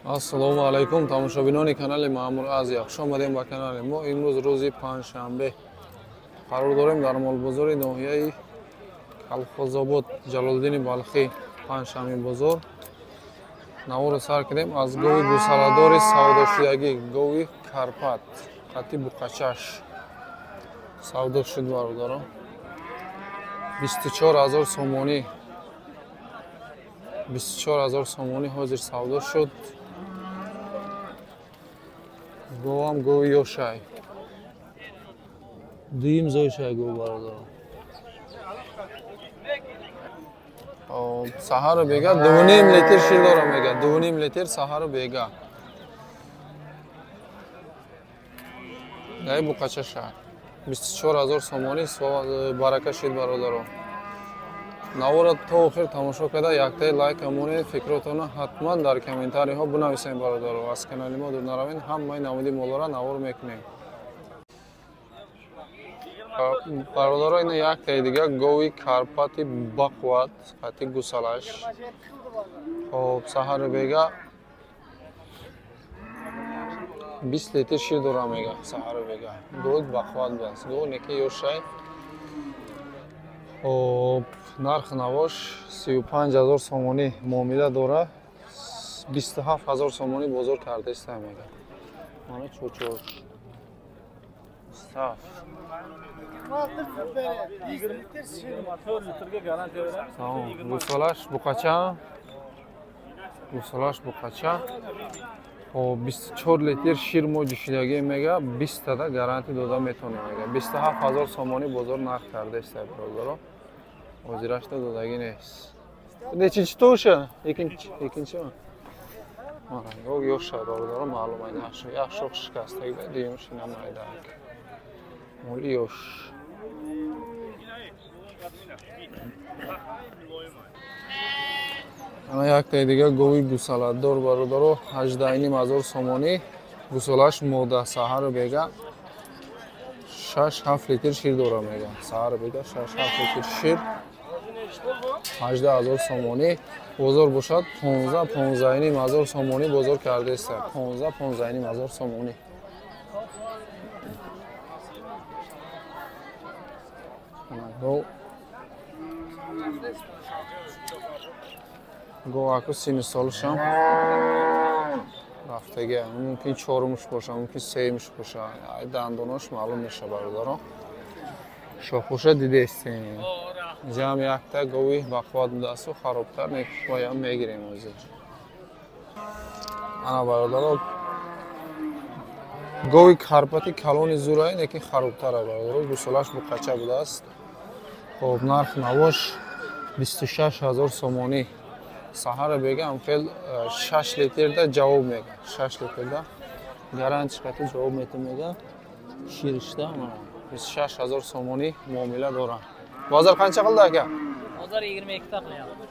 Ассалому алайкум, тамошобинони канали Маъмур Азия. Хуш омадем ба канали мо. Имрӯз рӯзи панҷшанбе қарор дорем дар молбозори ноҳияи Калхозобод, Ҷалолиддини Балхӣ, панҷшанбе бозор. Наворо сар кардем аз гови гусаладори савдошудагӣ, гови Карпат, қати буқачаш савдо шуд, бародаро. 24 0 сомонӣ, 24 0 сомонӣ ҳозир савдо шуд. Говам гови ёшай. Дуюм зойшай гов, бародаро. Саҳару бега 2,5 литр шир дорам, мега. 2,5 литр саҳару бега. Дай буқачаша. 24 0 сомонӣ барака шид, бародаро. Навора то охир тамошо карда, яктаи лайк амонед, фикротонро ҳатман дар комментариҳо бинависед, бародаро. Аз канали мо дур наравед, ҳамаи намуди молоро навор мекунем. Бародаро, ина яктаи дига гови Карпати бақувват, қати гусалаш. Хоб, саҳару бега 20 литр шир дора, мега, саҳару бега. Гов бақувват будааст. Гов неки ёшай. Хоб, нарх навош 35 0 сомонӣ муомила дора, 27 0 сомонӣ бозор кардаиста, мега. Мана чочош. Саф. Гусалаш буқача. Гусалаш буқача. Хоб, 24 литр шир мо ҷӯшидагӣ, мега, 20 тада гарантӣ дода метавонем, мега. 27 0 сомонӣ бозор нарх кардаиста, бародаро. Ҳозирашта додагӣ нест. Нечинчи тоша? Екинчи? Мана, гов ёша, бародаро, маълум ай нашу. Як шох шикастагӣ, дуюмш ина майдаак. Моли ёш. Ана яктаи дига гови гусаладор, бародаро, 18,5 0 сомонӣ. Гусалаш мода, саҳару бега 6-7 литр шир дора, мега. Саҳару бега 6-7 литр шир. 18 0 сомонӣ. Бозор бошад 15-15,5 0 сомонӣ бозор кардаиста. 15-15,5 0 сомонӣ. Гов аку сини солушам рафтагӣ, мумкин чорумуш боша, мумкин сеюмуш боша. Ай дандонош маълум меша, бародаро. Шохуша дидестем. Ҷам якта гови бақувват будасту харобтар некоям мегирем ҳозир. Ана, бародаро, гови Карпати калони зурай, неки харобтара, бародаро. Гусолаш буқача будааст. Хоб, нарх навош 26 0 сомонӣ. Саҳара бега ам хел 6 литрда ҷавоб мега. 6 литрда гарантиш қати ҷавоб мета, мега. Ширишда 26 0 сомонӣ муомила дорам. Бозор қанча қилди, ака? Бозор 22 та qilyapti.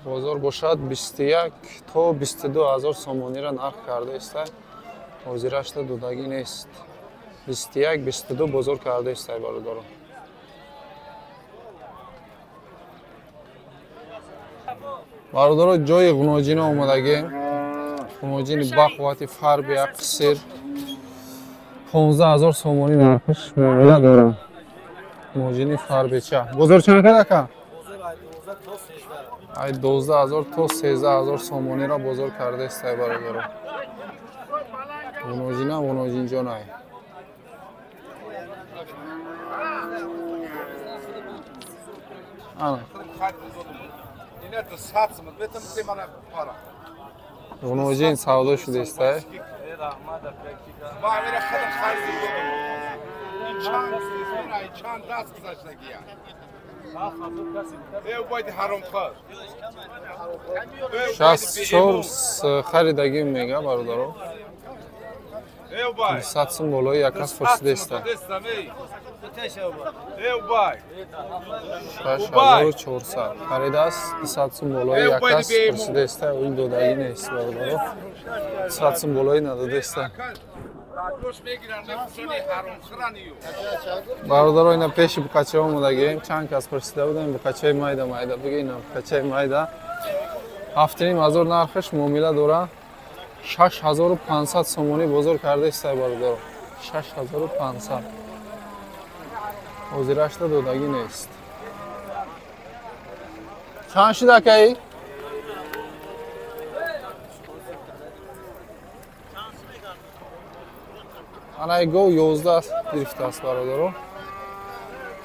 Бозор бошад 21 то 22 0 сомониро нарх кардаиста. Ҳозирашта додагӣ нест. 21 22 бозор кардаиста, бародаро. Бародаро, ҷои ғуноҷина омадагем. Ғуноҷини бақуввати фарби як қисир. 15 0 сомонӣ нархаш муомила дорам. Ғуноҷини фарбеча. Бозор чанд кард, ака? Ай 12 0 то 13 0 сомониро бозор кардаиста, бародаро. Ғуноҷина ғуноҷинҷонай. Ана. Ғуноҷин савдо шудааста. Шаст чор харидагӣ, мега, бародаро. 100 сум болои як кас пурсидааста. 6400 харидааст, 200 сум болои як кас пурсидааста, ӯ додагӣ нест, бародаро. 100 сум болои надодааста. Бародаро, ина пеши буқача омадагием, чанд кас пурсида будем, буқачаи майда майда, биги ина буқачаи майда. 7,5 ҳазор нархаш муомила дора. 6500 сомонӣ бозор кардаистай, бародаро. 6500. Ҳозирашта додагӣ нест. Чанд шуд, акаи? Анаи гов 11 гирифтааст, бародаро.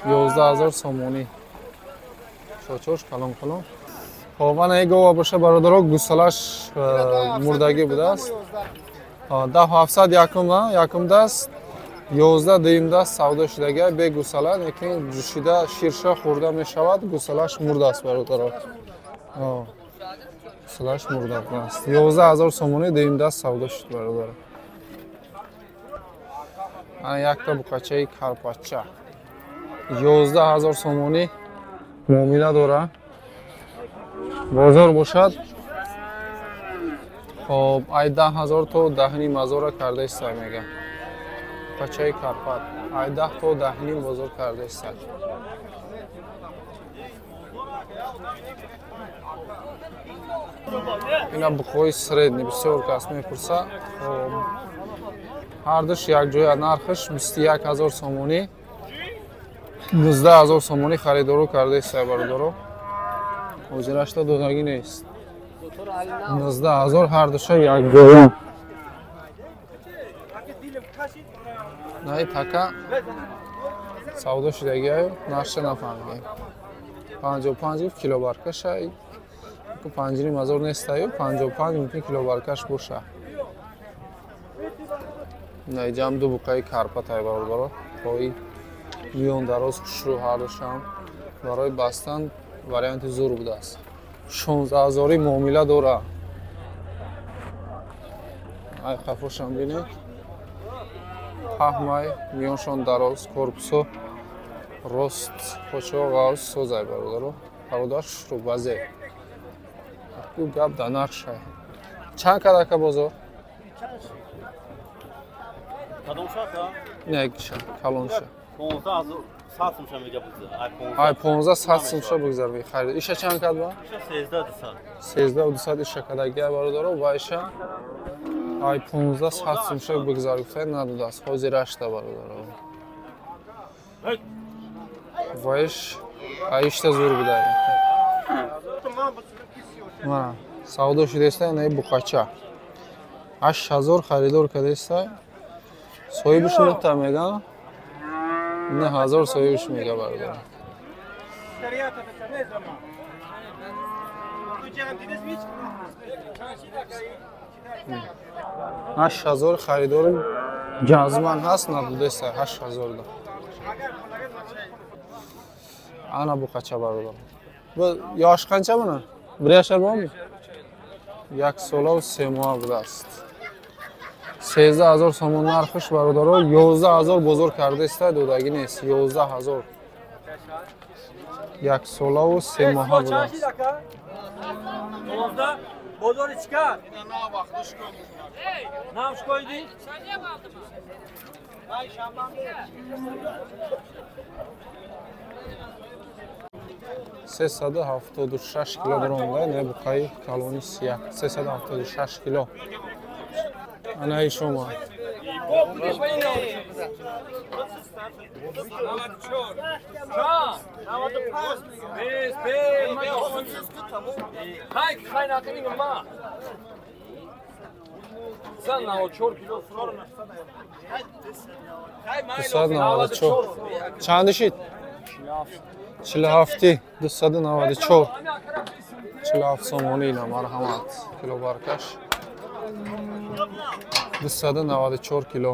11 000 сомонӣ. Чочош калон калон. Хоб, анаи гова боша, бародаро, гусалаш мурдагӣ будааст. 10 700 якум, якум даст, 11 дуюм даст савдо шудагия, бе гусала, лекин ҷӯшида ширша хӯрда мешавад. Гусалаш мурдааст, бародаро. Гусалаш мурда аст. 11 000 сомонӣ дуюм даст савдо шуд, бародаро. Ана якта буқачаи карпача 11 000 сомонӣ муомила дора. Бозор бошад, хоб, ай 10 000 то 10,5 ҳазора кардаистай, мега. Буқачаи карпат ай 10 то 10,5 бозор кардаистай. Ина буқҳои средний бисёр кас мепурса. Хоб, ҳардуш якҷоя нархаш 21 000 сомонӣ. 19 000 сомонӣ харидорӣ кардаистай, бародаро. Ҳозирашта додагӣ нест. 19 000 ҳардуша якҷоя. Наи така савдо шудагиаю, нархша нафаҳмидем. 55 гуфт килобаркаша, 5,5 ҳазор нестаю, 55 мумкин килобаркаш боша. Наиҷам ду буқаи карпатай, бародаро, пои миён дароз, хушрӯ, ҳардушам барои бастан варианти зур будааст. 16 ҳазорӣ муомила дора. Ай қафошам бинед, паҳмай, миёншон дароз, корпусо рост, почо ғавз созай, бародаро. Бародар, хушрӯ базе. Ку гап да нархшай. Чанд кадака бозор? Не, калонша. Ай 15 сад сумша бигзар бихарид. Иша чанд кад ба? 13 200 иша кадагия, бародаро, ва иша ай 15 сад сумша бигзар гуфта надодааст. Ҳозирашта, бародаро. Ва иш ай ишта зур буда. Мана савдо шудеста наи буқача. 8000 харидор кадеста. Соҳибаш нута мега. 9000 соҳибаш мега, бародар. 8000 харидори ҷазман ҳаст, надодеста 8000 да. Ана буқача, бародар. Yoshi qancha buni? Bir yashar bormi? Як солаву 3 моҳа будааст. 13 000 сомон нархаш, бародаро, 11 000 бозор кардаиста, додагӣ нест. 11 000. Як солаву 3 моҳа будааст. Бозори чӣ кард? Нам шкоиди? 376 кило баромада не буқаи калони сияҳ. 376 кило. Анаи шумо. 294. Чанд шид? 47-и 294. 47 сомонӣ ина, марҳамат. Килобаркаш 294 кило.